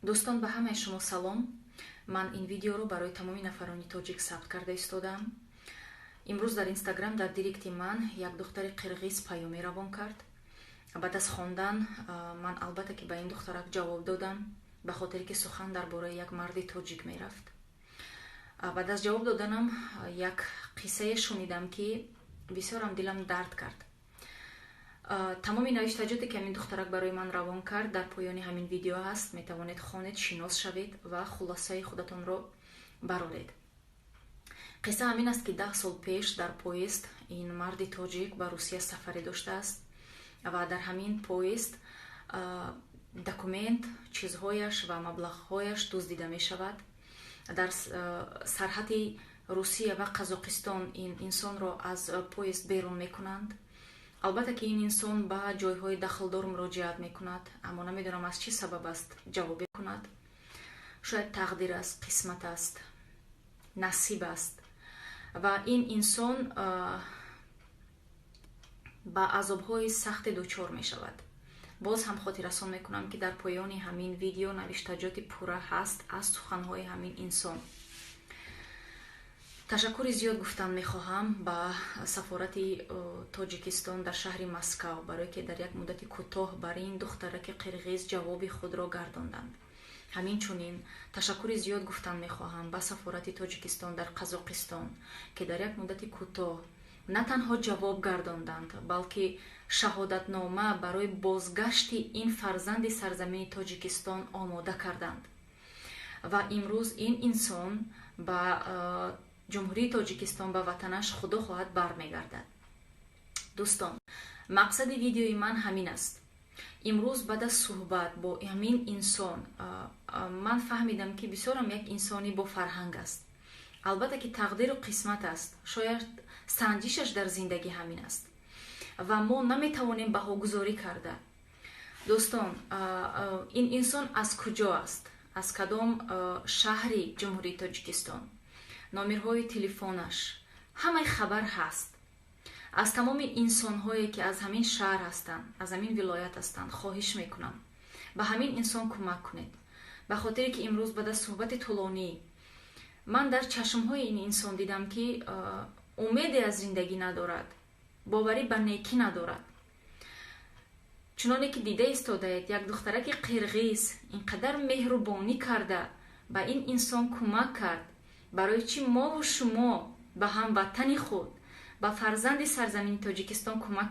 Дӯстон, ба ҳамаи шумо салом. Ман ин видеоро барои тамоми нафарони тоҷик сабт карда истодаам. Имрӯз дар Инстаграм, дар директи ман як духтари қирғиз паёме равон кард. Баъд аз хондан ман, албатта, ки ба ин духтарак ҷавоб додам, ба хотире ки сухан дар бораи як марди тоҷик мерафт. Баъд аз ҷавоб доданам як қиссае шунидам, ки бисёрам дилам дард кард. Тамоми навиштаҷоте, ки ҳамин духтарак барои ман равон кард, дар поёни ҳамин видео ҳаст. Метавонед хонед, шинос шавед ва хулосаи худатонро бароред. Қисса ҳамин аст, ки 10 сол пеш дар поезд ин марди тоҷик ба Русия сафаре доштааст ва дар ҳамин поезд документ, чизҳояш ва маблағҳояш дуздида мешавад. Дар сарҳади Русия ва Қазоқистон ин инсонро аз поезд берун мекунанд. Албатта, ки ин инсон ба ҷойҳои дахлдор муроҷиат мекунад, аммо намедонам, аз чӣ сабаб аст, ҷавоб мекунад. Шояд тақдир аст, қисмат аст, насиб аст. Ва ин инсон ба азобҳои сахте дучор мешавад. Боз ҳам хотиррасон мекунам, ки дар поёни ҳамин видео навиштаҷоти пурра ҳаст аз суханҳои ҳамин инсон. Ташаккури зиёд гуфтан мехоҳам ба сафорати Тоҷикистон дар шаҳри Москав, барое ки дар як муддати кӯтоҳ бар ин духтараки қирғиз ҷавоби худро гардонданд. Ҳамин чунин ташаккури зиёд гуфтан мехоҳам ба сафорати Тоҷикистон дар Қазоқистон, ки дар як муддати кӯтоҳ на танҳо ҷавоб гардонданд, балки шаҳодатнома барои бозгашти ин фарзанди сарзамини Тоҷикистон омода карданд ва имрӯз ин инсон ба Ҷумҳурии Тоҷикистон, ба ватанаш, худо хоҳад, бармегардад. Дӯстон, мақсади видеои ман ҳамин аст. Имрӯз баъд аз суҳбат бо ҳамин инсон ман фаҳмидам, ки бисёрам як инсони бофарҳанг аст. Албатта, ки тақдиру қисмат аст, шояд санҷишаш дар зиндагӣ ҳамин аст ва мо наметавонем баҳогузорӣ карда. Дӯстон, ин инсон аз куҷо аст, аз кадом шаҳри Ҷумҳурии Тоҷикистон, номерҳои телефонаш, ҳамаи хабар ҳаст. Аз тамоми инсонҳое, ки аз ҳамин шаҳр ҳастанд, аз ҳамин вилоят ҳастанд, хоҳиш мекунам, ба ҳамин инсон кӯмак кунед, ба хотире ки имрӯз баъд аз суҳбати тӯлонӣ ман дар чашмҳои ин инсон дидам, ки умеде аз зиндагӣ надорад, боварӣ ба некӣ надорад. Чуноне ки дида истодаед, як духтараки қирғиз ин қадар меҳрубонӣ карда, ба ин инсон кӯмак кард. Барои чӣ мову шумо ба ҳамватани худ, ба фарзанди сарзамини Тоҷикистон кӯмак